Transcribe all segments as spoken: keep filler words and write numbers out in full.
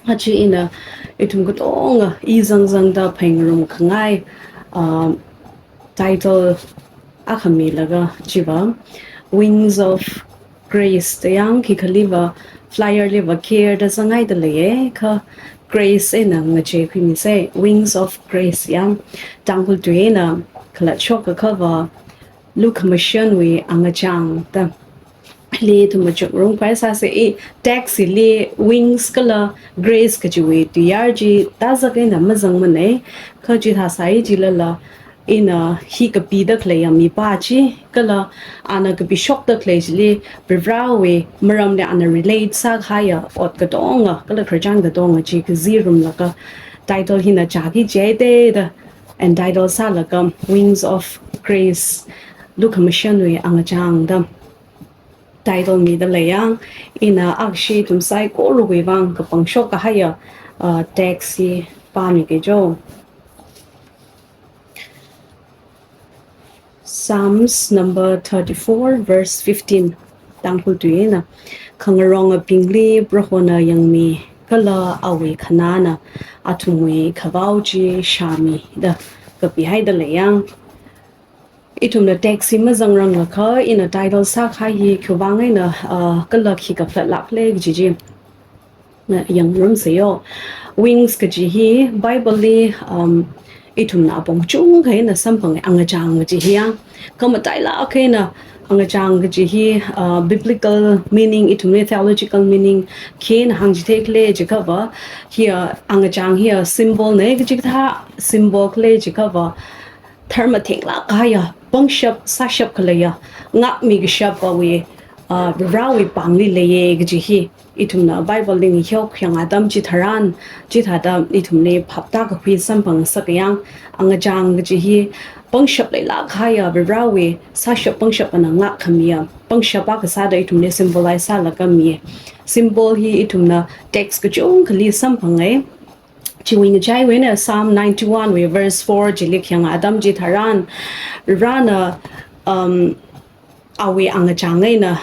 Aja ina ithum katonga i zangzangda phaningngarum khangai, um, title akha milaga chiva Wings of Grace da yang, khikhaliva flyer liva care da zangaida leiya, kha Grace eina ngacheikhuimisei, Wings of Grace yang. Tangkhul tui eina khalatshok akhava Lukhamashanwui Angachang da. Hili ithum machukngarumkhavai sāsei. I text hili wings kala grace kajiwui tuiyār chi tazak eina mazangmanei. Kha chithā sāi jilala, ina hi kapida khaleiya mipā chi, kala ana kapishokda khalei chili Varivarāwui maramli ana relate sākahaiya ot katonga kala khararchan katonga chi kazirumlaga title hina chāki jihaite da, and title sālaga Wings of Grace, Lukhamashanwui Angachang da title mida leiya. Ina akhashi ithum saikorawui vang kapangshok kahaiya, uh, text hi pāmiki jo. Psalms number thirty-four, verse fifteen. Tangkhul tui eina, khangarongabingli Prohona yangmi, kala awui khanāna athumwui khavao chi shāmi da kapihaida leiya. Ithumna text hi mazangranglakha, ina title sākahai hi khiwuivang eina, uh, kala khi kaphatlāk lei kaji chi na yangngarumsei yo. Wings kaji hi Bible li, um, ithumna apong kachungkha eina samphanga, angachang kaji hi yang. Kha matailāk eina angachang kaji hi, uh, biblical meaning, ithumli theological meaning khi eina hāngchithei khala jiakhava, hiya angachang hiya symbol na kaji kathā symbol khala jiakhava, tharmathenglāk kahaiya, pangshap sāshap khaleiya, ngākmi kashapwui, uh, Varivarāwui pāngli leiya kaji hi ithumna Bible li ngahao khayang atam chitharan, chithāda ithumli phaptākakhui samphangngasaka yang. Angachang kaji hi pangshap leilāk kahaiya, Varivarāwui sāshap pangshap ana ngākkhamiya pangshap akha sāda ithumli symbolize sālaga mi. Symbol hi ithumna text kachungkhali samphangai. Chiwui ngachaiwui eina Psalm ninety-one wui verse four chili khayang atam chitharan, Varivarāna, um, awui angachang eina,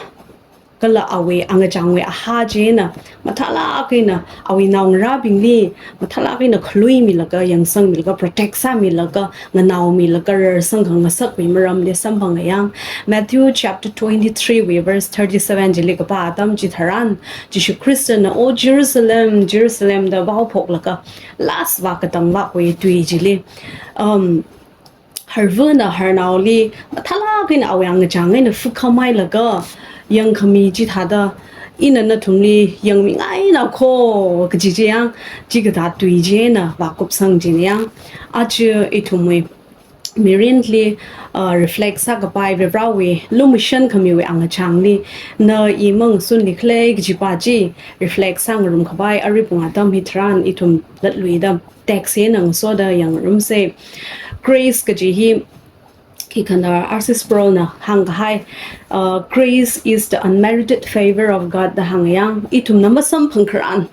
kala awui angachangwui ahā china, mathālāk eina awui naongarābingli mathālāk eina khaluimilaga, yangsangmilaga, protect sāmilaga, nganaomilaga rarsang khangasakwui maramli samphanga yang. Matthew chapter twenty-three wui verse thirty-seven chili kapā atam chitharan, Jishu Khristana, "O Jerusalem, Jerusalem," da vaophoklaga, last vā katang vāwui tui chili, um, harvana harnaoli mathālāk eina awui angachang eina fukhamailaga yangkhami chithāda, ina nathumli yangmingaina kho kaji chi yang, chikathā tui china vākupsang china yang. Aja ithumwui mirinli, uh, reflect sākapai Varivarāwui lumashan khamiwui angachangli na i mangasunli khala kaji pa chi reflect sāngarumkhavai arui pung atam hitharan ithum latluida text eina ngasoda yangngarumsei. Grace kaji hi, khi khana R C Sproul na hāngkahai, uh, "Grace is the unmerited favor of God," da hānga yang. Ithumna masamphang kharan,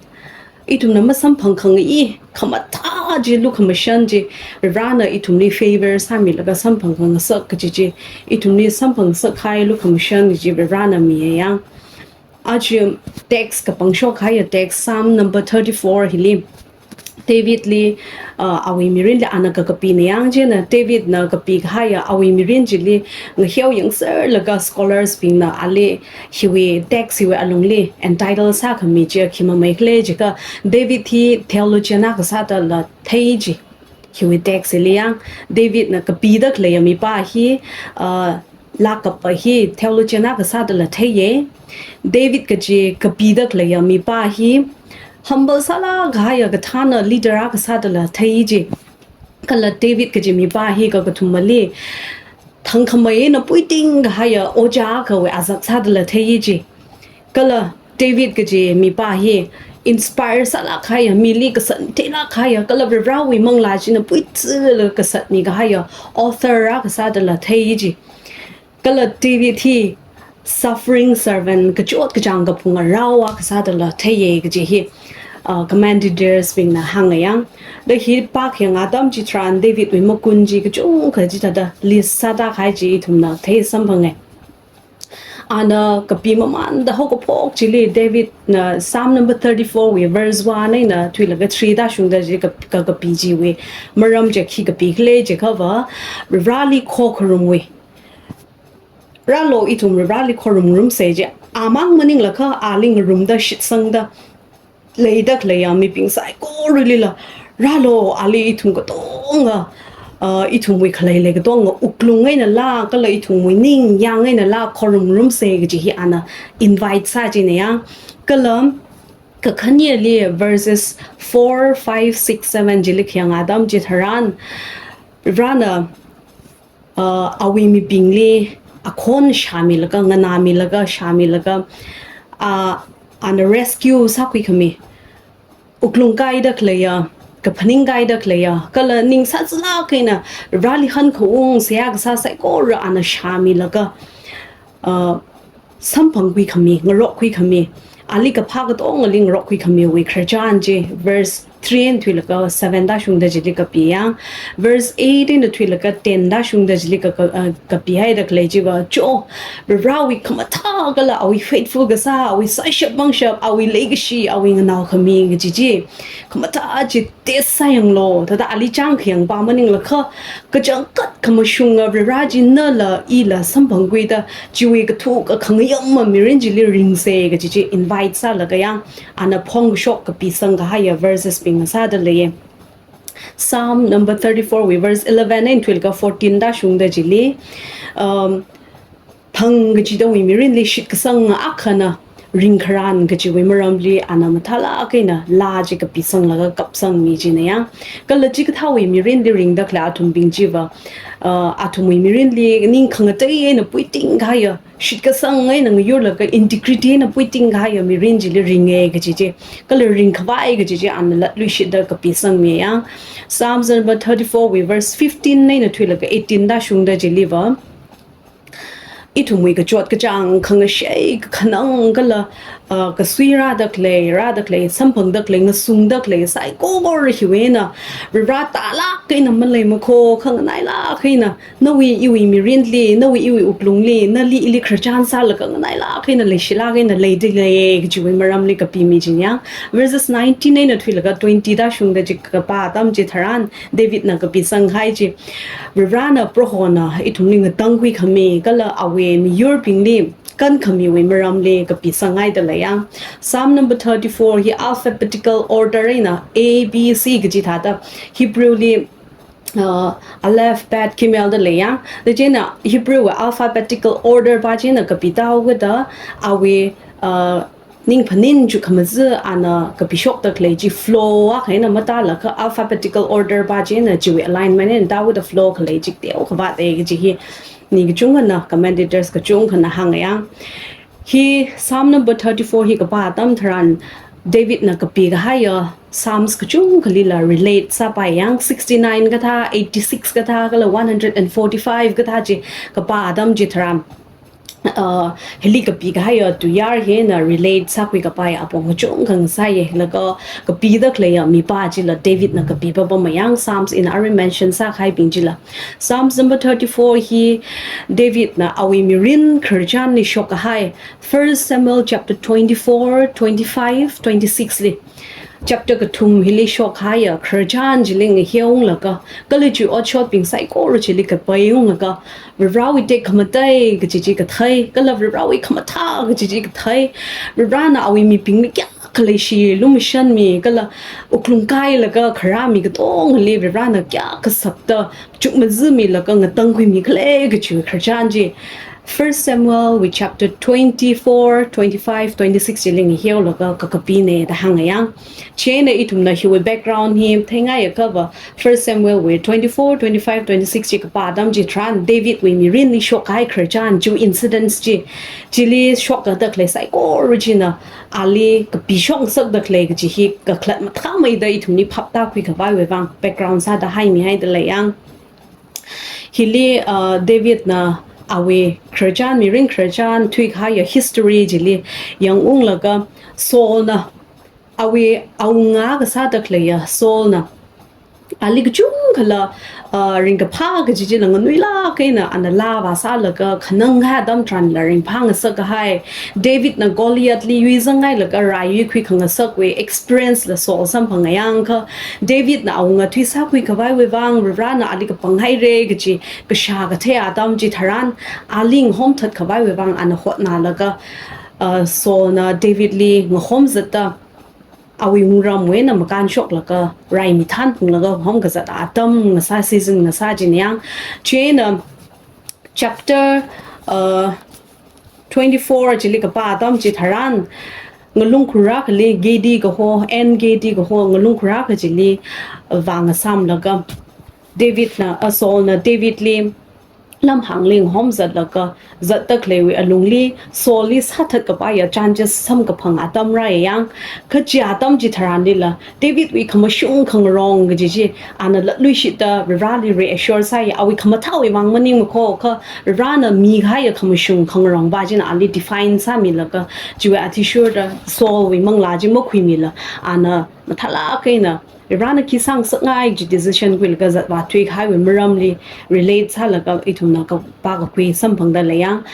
ithumna masamphang khangai khamathā chi, lukhamashan chi, Varivarāna ithumli favor sāmilaga samphang khangasak kaji chi, ithumli samphangsakhai lukhamashan chi Varivarāna miya yang. Aja text kapangshok kahaiya text Psalm number thirty-four hili Davidli, uh, awui mirinli ana kakapina yang china, Davidna kapi kahaiya awui mirin chili ngahao yangserlaga scholars bingna ali hiwui text hiwui alungli entitle sākhami chi khi mamei khala jiakha, David hi theologian akha sādala thei ji. Hiwui text hili yang, Davidna kapida khaleiya mipā hi, uh, laa kapa hi theologian akha sādala theiya. David kaji kapida khaleiya mipā hi humble sālāk kahaiya kathāna leader akha sādala thei ji. Kala David kaji mipā hi kakathumali thangkhamei eina puiting kahaiya ojā akhawui azak sādala thei ji. Kala David kaji mipā hi inspire sālāk kahaiya, mili kasat theilāk kahaiya, kala Varivarāwui manglā china puichila kasatmi kahaiya author akha sādala thei ji. Kala David hi suffering servant, kachot kachāng kaphunga rao akha sādala theiya kaji hi, uh, commentators bingna hānga yang. Da hi pākhayang atam chitharan Davidwui magun chi kachungkha chithāda list sāda kahai chi ithumna thei samphangai. Ana kapi mamānda haokaphok chili Davidna Psalm number thirty-four wui verse one eina thuilaga three da shungda chi ka, ka, kapi chiwui maram chi khi kapi khala jiakhava, Vareli khokharumwui. Rālu ithum Vareli khorumngarumsa ji, amang maningla kha ali ngarumda shitsangda leida khaleiya mibing saikoralila, rālu ali ithum katonga, uh, ithumwui khaleilei katonga wuklung einala, kala ithumwui ningyāng einala khorumngarumsa kaji hi ana invite sā jinaya. Kala kakhaneli verses four, five, six, seven chili khayang atam chitharan, Varena uh, awui mibingli akhon shāmilaga, nganāmilaga, shāmilaga, uh, ana rescue sākhui khami. Wuklung kaida khaleiya, kaphaning kaida khaleiya, kala ning sāzālāk eina Vareli hankaung seihā kasā saikora ana shāmilaga, uh, samphangkhui khami, ngarokkhui khami, ali kaphā katongali ngarokkhui khamiwui khararchan chi, verse three eina thuilaga seven da shungda chili kapiya, verse eight eina thuilaga ten da shungda chili ka, ka, uh, kapihaida khalei chiva, cho, Varewui khamathā kala awui faithful kasā, awui sāshap pangshap, awui leikashi, awui nganao khami kaji chi, khamathā chi test sāyanglu, thāda ali chang khayang pa maningla kha, kachangkhat khamashunga Vare chi nala ila samphangkhuida, chiwui kathu kakhangayama mirin chili ringsa kaji chi invite sālaga yang, ana phongkashok kapisang kahaiya verses bing sāda leiya. Psalm number thirty-four wui verse eleven eina thuilaga fourteen da shungda chili, um, thang kachidawui mirinli shitkasang akhana ringkharan kajiwui maramli ana mathālāk eina laa chi kapisanglaga kapsangmi jinaya. Kala chikathāwui mirinli ringda khalei athumbing chiva, uh, athumwui mirinli ning khangatei eina puiting kahaiya, shitkasang eina ngayurlaga integrity eina puiting kahaiya mirin chili ringa kaji chi, kala ringkhavai kaji chi ana latluishitda kapisangmiya. Psalms number thirty-four wui verse fifteen eina thuilaga eighteen da shungda chiliva, ithumwui kachot kachāng, khangashei, kakhanang kala, uh, kasui rāda khalei, rāda khalei, samphangda khalei, ngasungda khalei saikora hiwui eina, Vare tālāk eina maleimakho, khanganailāk eina, nawui iwui mirinli, nawui iwui wuklungli, nali ili khararchan sālaga nganailāk eina leishilāk eina leida leiya kajiwui maramli kapimi jinaya. Verses nineteen eina thuilaga twenty da shungda chi kapā atam chitharan, Davidna kapisang kahai chi, Varena Prohona ithumli ngatangkhui khami, kala awui miyurbingli kankhamiwui maramli kapisanghaida leiya. Psalm number thirty-four hi alphabetical order eina A, B, C kaji thāda Hebrew li, uh, Aleph, Bet, Gimel da leiya. Da chieina Hebrew wui alphabetical order pa chieina kapi tāhaokida awui, uh, ningphanin chukhamazā ana kapishokda khalei chi flow akha eina matālaga alphabetical order pa chieina chiwui alignment eina tāhaokida flow khalei chi teokha vātda kaji hi mi kachungkhana, commentators kachungkhana hāngaya. Hi Psalm number thirty-four hi kapā atam tharan Davidna kapi kahaiya Psalms kachungkhalila relate sāpaiya, sixty-nine kathā, eighty-six kathā, kala one hundred and forty-five kathā chi kapā atam chitharan, uh, hili kapi kahaiya tuiyār hina relate sākhui kapai apong kachungkha ngasāya, laga kapida khaleiya mipā chila Davidna kapi papamaya, Psalms eina arui mention sākahaibing chila. Psalms number thirty-four hi Davidna awui mirin khararchanli shok kahai, First Samuel chapter twenty-four, twenty-five, twenty-six li. Chapter kathum hili shokkahaiya khararchan chili ngahiunglaga, kala chiwui otshotbing saikora chili kapaiunglaga, Varewui tekhamatei kaji chi kathei, kala Varewui khamathā kaji chi kathei, Varena awui mibingli kayākha leishi lumashanmi, kala wuklung kailaga kharāmi katongali Varena kayākha sakta chukmazāmilaga ngatangkhuimi khala kajiwui khararchan chi First Samuel wui chapter twenty-four, twenty-five, twenty-six chili ngahiulaga kakapina da hāngaya. Chieina ithumna hiwui background hi theingaiakhava, First Samuel wui twenty-four, twenty-five, twenty-six chi kapā atam chitharan David wui mirinli shokkahai khararchan chi incidents chi, chili shokkada khalei saikora china ali kapishok ngasakda khalei kaji hi kakhalat mathāmeida ithumli phap tākhui khavaiwui vang background sāda haimihaida leiya. Hili, uh, Davidna awui khararchan, mirin khararchan thuikahaiya history chili yangunglaga Saulna awui awunga kasāda khaleiya Saulna Ali kachungkhala, uh, ringkaphā kaji chila nganuilāk eina ana laa vāsālaga khanang kahai atam tharanla ringphā ngasak kahai. Davidna Goliathli yuizanghailaga rai yuikhui khangasakwui experience la Saul samphangayang kha. Davidna awunga thui sākhui khavaiwui vang, Varivarana ali kapanghaira kaji kashā kathei atam chitharan, ali ngahomthat khavaiwui vang ana hotnalaga, uh, Saulna Davidli ngahomzatta, awui wungramwui eina makānshoklaga, rai mi thanphunglaga homkazat atam ngasā, season ngasā chinayang. Chieina chapter, uh, twenty-four chili kapā atam chitharan, ngalung khurākhali Gedi kaho, En Gedi kaho, ngalung khurākha chili, uh, vāngasāmlaga, Davidna, uh, Saulna Davidli lamhāngli ngahomzatlaga, zatta khaleiwui alungli, Saulli sāthat kapaiya chances samkaphang atam rāyayang, kha chi atam chitharanlila, Davidwui khamashung khangarong kaji chi, ana latluishitta Varivarali reassure sāya, awui khamathāwui vang maningmakho kha, Varivarana mikahaiya khamashung khangarongva china ali define sāmilaga, chiwui athishurda Saulwui manglā chi makhuimila, ana mathālāk eina Varivarana khi sāngasakngai kaji decision khuilaga zatvā thuikahaiwui maramli relate sālaga ithumna kapā kakhui samphangda leiyang.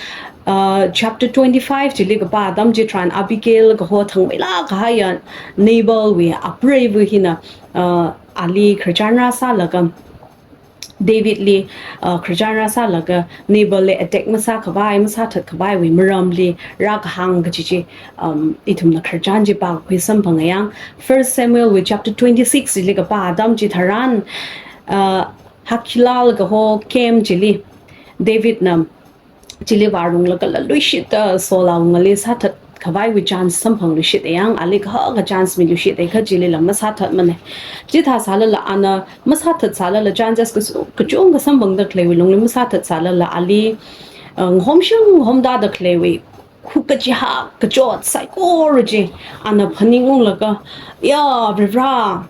Uh, chapter twenty-five chili kapā atam chitharan Abigail kaho thangmeilāk kahaiya Nabalwui apreiva hina, uh, ali khararchan rāsālaga, Davidli, uh, khararchan rāsālaga Naballi attack masākhavai, masāthat khavaiwui maramli rākahāng kaji chi, um, ithumna khararchan chi pākakhui samphangayang. First Samuelwui chapter twenty-six chili kapā atam chitharan, uh, Hakhila kaho camp chili Davidna chili vārunglaga latluishitta Saul awungali sāthat khavaiwui chance samphangluishitayang, ali kahaka chance miluishita kha chilila masāthatmana. Chithā sālala ana masāthat sālala chances kas-, kachungkha samphangda khaleiwui lungli masāthat sālala ali, uh, ngahomshung ngahomtāda khaleiwui khukachiha kachot saikora chi ana phaningunglaga, ya, Varivara,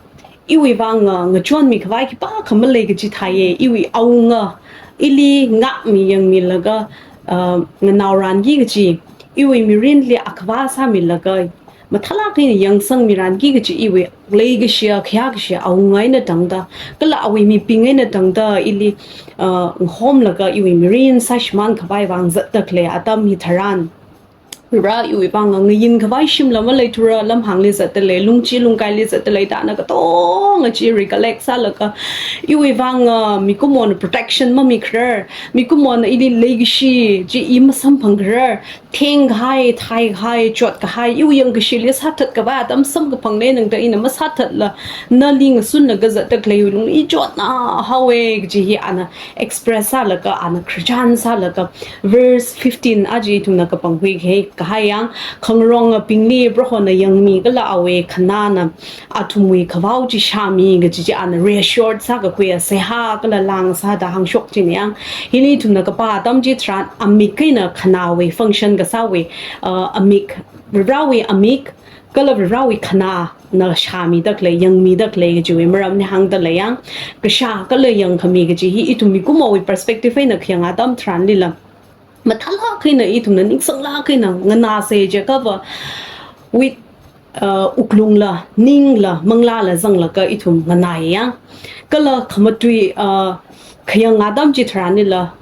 iwui vang, uh, ngachonmi khavai khipākha malei kaji thāya, iwui awunga ili ngākmi yangmilaga, uh, nganaoranki kaji, iwui mirinli akhava sāmilaga, mathālāk eina yangsangmiranki kaji iwui leikashiya, khayākashiya awunga eina tangda, kala awui mibing eina tangda ili, uh, ngahomlaga iwui mirin sāshimān khavai vang zatta khalei atam hitharan, Varivara iwui vang ngayin khavai shimla maleithura, lamhāngli zatda lei, lungchi lungkaili zatda lei, da ana katonga chi recollect sālaga, iwui vang, uh, mikumona protection mamikharar, mikumona ili leikashi chi i masamphangkharar, thengkahai, thaikahai, chotkahai, iwui yangkashili sāthat khavai atam samkaphangna, nangda ina masāthatla, nali ngasunlaga zatda khaleiwui lungli i chotna haowa kaji hi ana express sālaga, ana khararchan sālaga, verse fifteen aja ithumna kapangkhui kahai, kahai yang, khangarongabingli Prohona yangmi kala awui khanāna athumwui khavao chi shāmi kaji chi ana reassured sākakhuiya seihā kala lāngsāda hāngshok chinayang. Hili ithumna kapā atam chitharan amik eina khanāwui function kasāwui, uh, amik, Varivarawui amik kala Varivarawui khanāna shāmida khalei, yangmida khalei kajiwui maramli hāngda leiyang. Kashā kala yangkhami kaji hi ithum mikumowui perspective eina khayang atam tharanlila, mathālāk eina ithumna ningsanglāk eina nganāsa jiakhava, with, uh, wuklungla, ningla, manglāla zanglaga ithum nganāyayang. Kala khamatui, uh, khayang atam chitharanlila,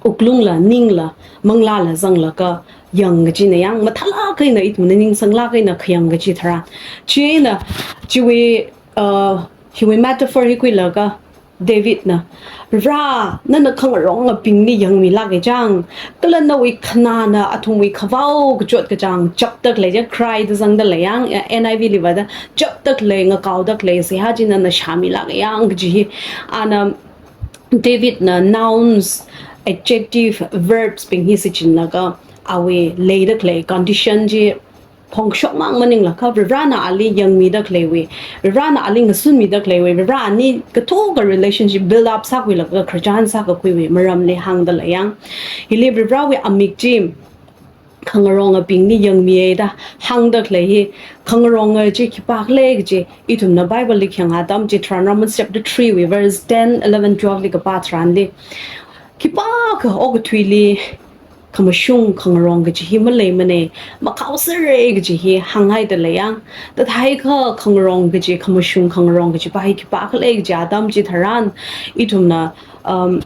wuklungla, ningla, manglāla zanglaga yang kajinayang, mathālāk eina ithumna ningsanglāk eina khayang kaji tharan. Chieina, chiwui, uh, hiwui metaphor hi khuilaga, Davidna, Varivara, nana khangarongabingli yangmilāka chang, kala nawui khanāna athumwui khavao kachot kachāng chapda khalei, cry da zangda leiyang, N I V li vāda, chapda khalei, ngakaoda khalei seihā chi nana shāmilāka yang kaji hi, ana Davidna nouns, adjective, verbs bing hi shichinlaga, awui leida khalei condition chi phongshokmang maningla kha, Varivarana ali yangmida khaleiwui, Varivarana ali ngasunmida khaleiwui, Varivara ani kathoka relationship build up sākhuilaga khararchan sākakhuiwui maramli hāngda leiyang. Hili Varivarawui amik chi khangarongabingli yangmiya da hāngda khalei hi, khangaronga chi khipākhala kaji ithumna Bible li khayang atam chitharan, Romans chapter three wui verse ten, eleven, twelve li kapā tharanli, khipākha okathuili khamashung khangarong kaji hi maleimana, makhaosera kaji hi hānghaida leiya. Thāda haiakha khangarong kaji, khamashung khangarong kaji pa hi khipākhala kaji atam chitharan, ithumna, um,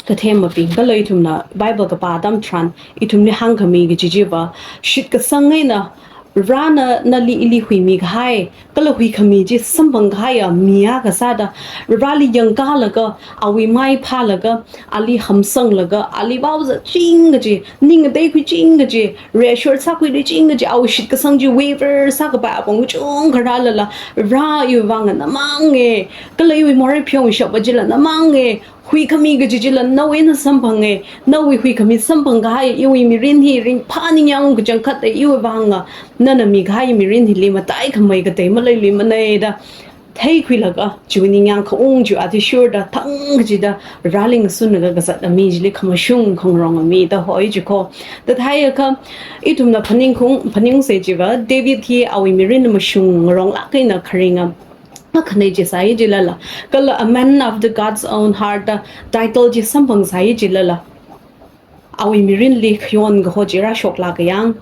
kathemabing kala ithumna Bible kapā atam tharan, ithumli hāngkhami kaji chiva, shitkasang eina Varena nali ili huimi kahai, kala huikhami chi samphang kahaiya mi akha sāda, Vareli yangkālaga, awui mai phālaga, ali hamsanglaga, ali vaozatching kaji, ning ngateikhuiching kaji, reassure sākhuiluiching kaji, awui shitkasang chi waver sākapai apong kachungkha rālala, Vare iwui vang ngamanga, kala iwui morei pheoshapa chila ngamanga, huikhami kaji chila nawui eina samphanga, nawui huikhami samphang kahai iwui mirin hi ringphā ningyāng kachangkhat iwui vang, nana mikahai mirin hili mataikhamei katei maleiluimana da theikhuilaga, chiwui ningyāng khaung chiwui athishurda thang kachida Vareli ngasunlaga kazat ami chili khamashung khangarong ami da hoi jiko. Thāda haiakha ithumna phaningkhaung, phaningsa chiva, David hi awui mirin mashung ngaronglāk eina kharinga akhanei chi sāya chilala, kala a man after God's own heart da title chi samphang sāya chilala, awui mirinli khayon kaho chi rāshoklāka yang.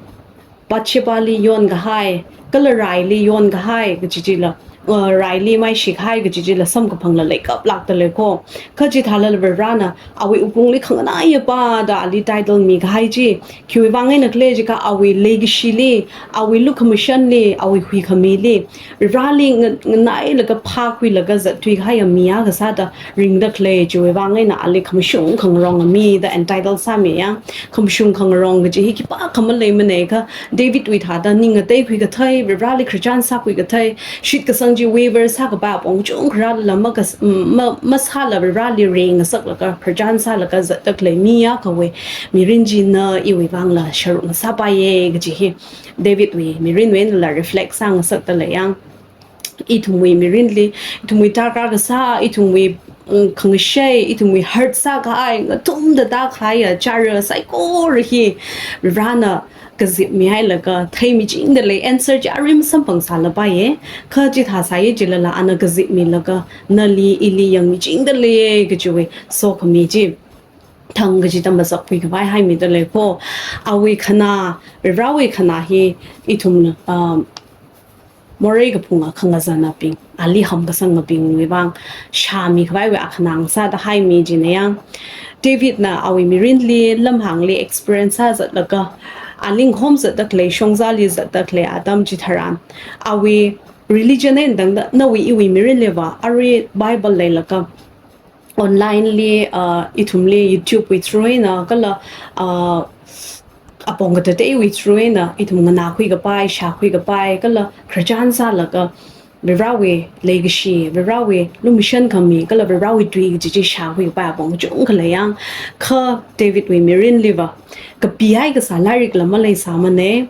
Bathshebali yonkahai, kala raili yonkahai kaji chila, uh, raili maishi kahai kaji chila samkaphangla leikaplākda leiko. Kha chithālala Varena awui wuklungli khanganāya pa da ali title mikahai chi, khiwui vang eina khala jiakha awui leikashili, awui lukhamashanli, awui huikhamili, Vareli nga-, nganailaga phākhuilaga zatthui kahaiya mi akha sāda ringda khalei chiwui vang eina ali khamashung khangarong ami da entitle sāmiya. Khamashung khangarong kaji hi khipākha maleimana kha, Davidwui thāda ning ngateikhui kathei, Vareli khararchan sākhui kathei, shitkasang chi waver sākapai apong kachungkha rālala makas-, ma-, masāla Vareli ringasaklaga khararchan sālaga zatda khalei mi akhawui mirin china iwui vangla sharuk ngasāpaiya kaji hi Davidwui mirinwui einala reflect sāngasakda leiya. Ithumwui mirinli, ithumwui darkar kasā, ithumwui, mm, khangashei, ithumwui hurt sākahai, ngathumda tākahaiya chara saikora hi Varena kazipmihailaga theimichingda lei, answer chi arui masamphangsālapaiya. Kha chithā sāya chilala ana kazipmilaga nali ili yangmichingda leiya kajiwui sokhami chi thang kachida mazapkhuikhavai haimida leiko. Awui khanā, Varewui khanā hi ithumna, um, morei kaphunga khangazanabing, ali hamkasangabingwui vang shāmikhavaiwui akhanang sāda haimi jinaya. Davidna awui mirinli, lamhāngli experience sāzatlaga, ali ngakhom zatda khalei, shongzali zatda khalei atam chitharan, awui religion eina tangda nawui iwui mirinliva arui Bible leilaga, online li, uh, ithumli YouTube wui through eina kala, uh, apong kateiteiwui through eina ithum nganākhui kapai, shākhui kapai, kala khararchan sālaga Varewui leikashi, Varewui lumashan khami, kala Varewui tui kaji chi shākhui kapai apong kachungkha leiya. Kha Davidwui mirinliva kapihai kasā lairikla maleisāmana.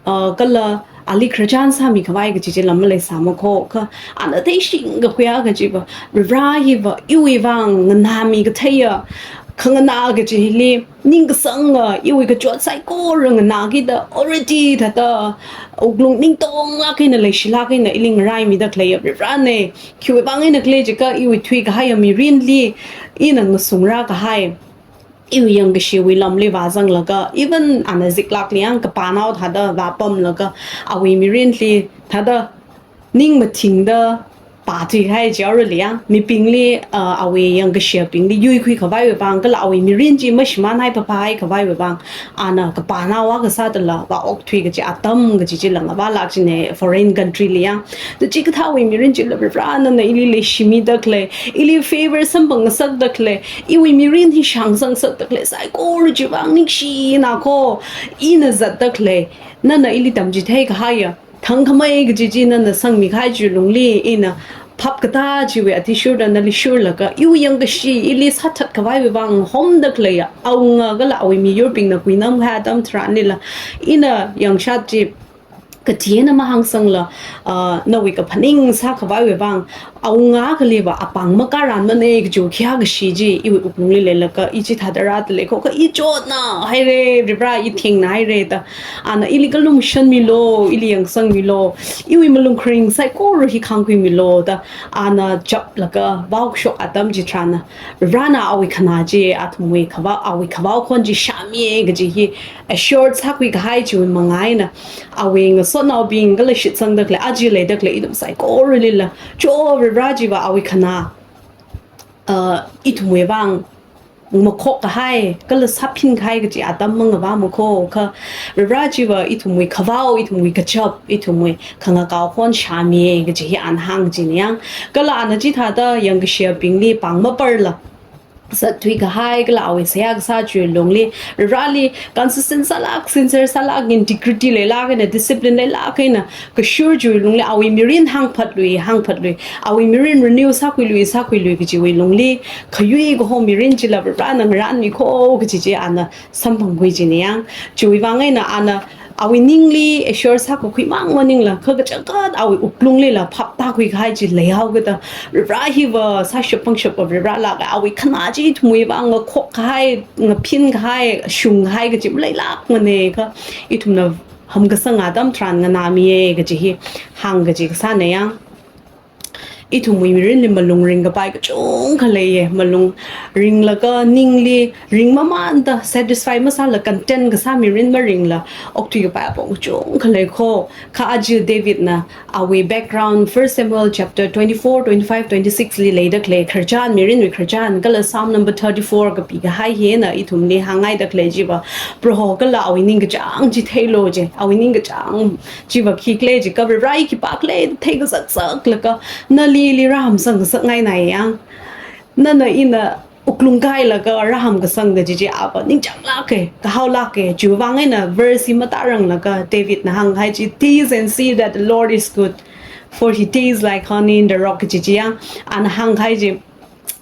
Uh, kala ali khararchan sāmikhavai kaji chila maleisāma kho, kha ana theishingkakhuiya kajiva, Vare hiva iwui vang nganāmi katheiya khanganā kaji hili ningkasanga iwui kachot saikora nganākida already thāda wuklung ningtonglāk eina leishilāk eina ili ngaraimida khaleiya Varena. Khiwui vang eina khala jiakha iwui thuikahaiya mirinli ina ngasungrākahai, iwui yangkashiwui lamli vāzanglaga, even ana ziklākli yang kapānao thāda vāpamlaga, awui mirinli thāda ning mathingda pāthuikahai chi aruili yang, mibingli, uh, awui yangkashibingli yuikhuikhavaiwui vang kala awui mirin chi mashimānhai phāphāhaikhavaiwui vang, ana kapānao akha sādala vāokthui kaji atam kaji chila ngavālāk jina foreign country li yang. Thāda chikathāwui mirin chila Vare nana ili leishimida khalei, ili favor samphangngasakda khalei, iwui mirin hi shāngsangngasakda khalei saikora chiwui vang ningshina kho, ina zatda khalei, nana ili tamchitheikahaiya thangkhamei kaji chi nana sangmikahai chiwui lungli ina phap katā chiwui athishurda nali shurlaga, iwui yangkashi ili sāthatkhavaiwui vang homda khaleiya awunga kala awui miyurbingna kuinamkahai atam tharanlila, ina yangshat chi kachi eina mahāngsangla, ah, nawui kaphaning sākhavaiwui vang, awunga kaliva apāng makaranmana kaji khayā kashi chi iwui wuklungli leilaga, i chithāda rātalei kho, kha i chotnahaira, Varivara i thengnahaira da, ana ili kalumashanmilu, ili yangsangmilu, iwui malung kharing saikora hi khāngkhuimilu da, ana chaplaga vaokashok atam chitharanna, Varivarana awui khanā chi, athumwui khavao, awui khavao khon chi shāmiya kaji hi assured sākhui kahai chiwui manga eina, awui ngasotnaobing kala shitsangda khalei, aja leida khalei ithum saikoralila, cho Varivara chiva awui khanā, uh, ithumwui vang makhok kahai, kala sāphin kahai kaji atam mangavāma kho, kha Varivara chiva ithumwui khavao, ithumwui kachap, ithumwui khangakao khon shāmiya kaji hi ana hāng kajina yang. Kala ana chithāda yangkashebingli pāng maparla zatthui kahai, kala awui seihā kasā chiwui lungli, Varivarali consistent sālāk, sincere sālāk, integrity leilāk eina, discipline leilāk eina, kashur chiwui lungli awui mirin hāngphatlui, hāngphatlui, awui mirin renew sākhuilui, sākhuilui kajiwui lungli, khayui kaho mirin chila Varivarana ngaranmi kho kaji chi ana samphangkhui kajina yang. Chiwui vang eina ana awui ningli assure sākakhui mang maningla, kha kachangkhat awui wuklunglila phaptākhui kahai chi leihaokida, Varivara hiva sāshap pangshapva Varivara lāka, awui khanā chi ithumwui vang ngakhok kahai, ngaphin kahai, shung kahai kaji maleilākmana, kha ithumna hamkasang atam tharan nganāmiya kaji hi hāng kaji kasāna yang. Ithumwui mirinli malung ringkapai kachungkha leiya, malung ringlaga ningli ringmamānda satisfy masāla content kasā mirin maringla okthuikapai apong kachungkha lei kho. Kha aja Davidna awui background, First Samuel chapter twenty-four, twenty-five, twenty-six li leida khalei khararchan, mirinwui khararchan, kala Psalm number thirty-four kapi kahai hina ithumli hāngngaida khalei chiva, Proho kala awui ningkachāng chi theilu je, awui ningkachāng chiva khikhala jiakha, Varivara i khipākhala theikazakzaklaga, nali ili rāhamsang ngasakngaina yang. Nana ina wuklung kailaga rāham kasang kaji chi apa ningchānglāka, kahaolāka. Chiwui vang eina verse hi matāranglakha Davidna hānghai chi, "Taste and see that the Lord is good, for he tastes like honey in the rock," kaji chi yang, ana hānghai chi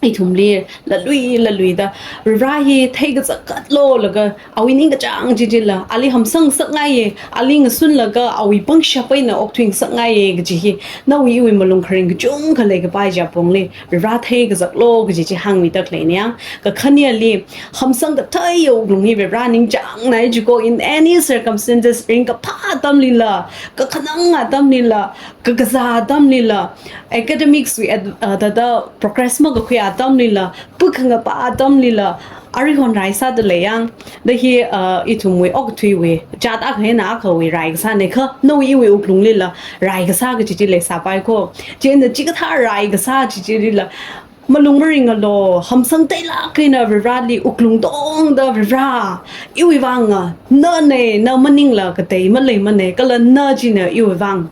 ithumli lalui laluida, Varivara hi theikazak katlo laga, awui ningkachāng chi chila, ali hamsang ngasakngaiya, ali ngasunlaga awui pangshap eina okthui ngasakngaiya kaji hi, nawui iwui malung kharing kachungkha leikapai chi apongli, Varivara theikazaklo kaji chi hāngmida khaleina yang. Kakhaneli, hamsang katheiya wuklung hi Varivara ningchāngnai jiko, in any circumstances, ringkaphā atamlila, kakhanang atamlila, kakazā atamlila, academics wui ad-, uh, thāda progress makakhui atamlila, pukhangapa atamlila, arihon rai sāda lei yang, da hi, uh, ithumwui okathuiwui, jat akha eina akhawui rai kasāna, kha nawui iwui wuklunglila rai kasā kaji chi leisāpai kho. Chieina chikathā rai kasā chi chilila, malung maringalo, hamsang theilāk eina Varivarali wuklung tongda, Varivara, iwui vanga, nana, na maningla katei maleimana, kala na china iwui vang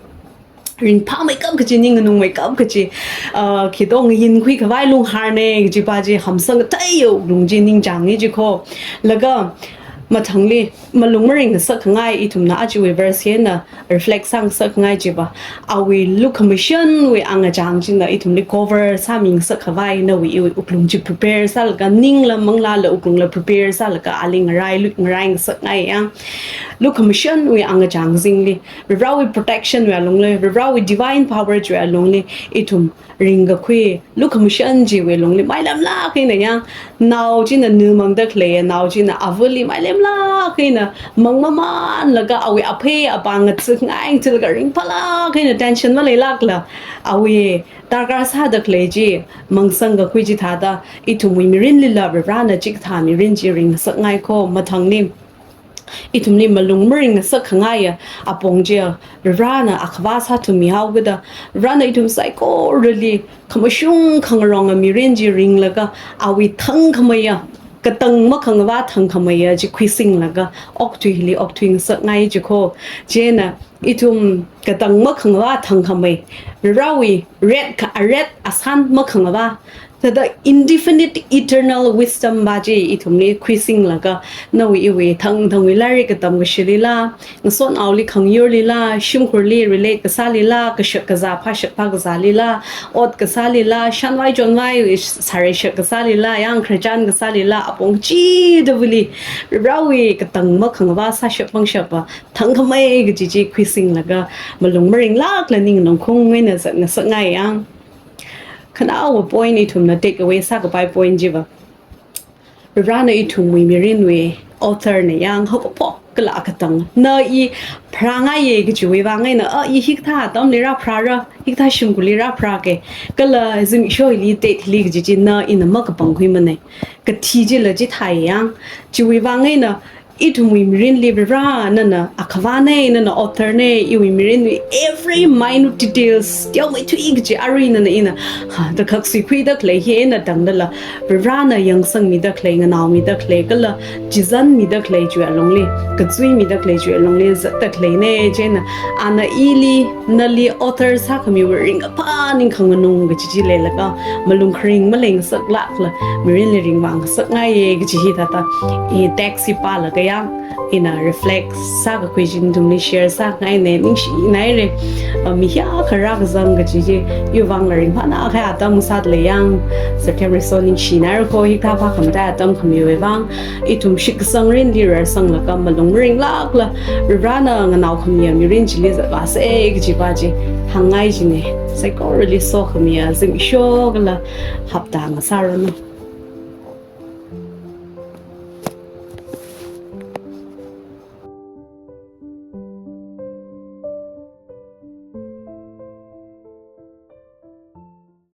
ringphāmeikap kaji, ning nganungmeikap kaji, ah, khidong yinkhui khavai lungharna kajipa chi hamsang katheiya wuklung chi ningchānga jiko. Laga mathangli, malung maring ngasakkhangai ithumna ajawui verse hina reflect sāngasakkhangai chiva, awui lukhamashanwui angachang china ithumli cover sāmi ngasakkhavai, nawui iwui wuklung chi prepare sālaga, ningla manglāla wuklungla prepare sālaga, ali ngarai lu-, ngarai ngasakngai yang. Lukhamashanwui angachang zingli, Varivarawui protection wui alungli, Varivarawui divine power chiwui alungli, ithum ringkakhui lukhamashan chiwui lungli mailemlāk eina yang, nao china nu mangda khalei, nao china avali mailemlāk eina mangmamānlaga awui aphei apāng ngatsukngai ngatsulaga ringphālāk eina tension maleilākla, awui darkar sāda khalei chi mangsangkakhui chithāda, ithumwui mirinlila Varivarana chikathā mirin chi ringngasakngai kho. Mathangli, ithumli malung maring ngasakkhangai apong chi Varivarana akhava sāthumihaokida, Varivarana ithum saikorali khamashung khangaronga mirin chi ringlaga, awui thangkhameiya, katang makhangavā thangkhameiya chi khuisinglaga, okathui hili okthui ngasakngai jiko. Chieina ithum katang makhangavā thangkhamei, Varivarawui ret kha, aret asan makhangavā, Thāda indefinite eternal wisdom va chi ithumli khuisinglaga, nawui iwui thangthangwui lairik katam kashilila, ngasonaoli khangyurlila, shimkhurli relate kasālila, kashak kazā phāshak phākazālila, ot kasālila, shanvai chonvai sāreishak kasālila, yāng khararchan kasālila, apong chidavali Varewui katang makhangavā sāshap pangshap va thangkhamei kaji chi khuisinglaga, malung maringlākla ning nongkhung ngaina zatngasakngai yāng. Khanaowa point ithumna take away sākapai point chiva, Varena ithumwui mirinwui author na yāng, haokaphok kala akatang. Na i pharāngaiya kajiwui vang eina, a, i hikathā atamli rāpharāra, hikathā shimkhurli rāpharāke, kala zimiksho hili, date hili kaji chi na ina makapangkhuimana. Kathi chila chithāya yāng. Chiwui vang eina ithumwui mirinli Vare nana akhavāna, nana author na, iwui mirinwui every minute details teomeithui kaji arui nana ina, ha, da khakshuikhuida khalei hi eina tangdala, Varena yangsangmida khalei, nganaomida khalei, kala chizanmida khalei chiwui alungli, kachuimida khalei chiwui alungli zatda khaleina. Chieina ana ili, nali author sākhamiwui ringkaphā ningkhanganung kaji chi leilaga, malung kharing maleingasaklākla mirinli ringvāngasakngaiya kaji hithāda i text hi pālaga yāng, ina reflect sākakhui chi nathumli share sāngaina. Ningshinaira. A, mi hiyākha rākazang kaji chi iwui vangla ringphānākahai atam sāda lei yāng. September so ningshinaira kho, hikathā phākhamataiya atam khamiwui vang. Ithum shitkasang mirinli rarsanglaga malung maringlākla Varena nganaokhamiya mirin chili zatvāsa kajiva chi hāngngai jina. Saikorali sokhamiya zimiksho kala hapta ngasāranu.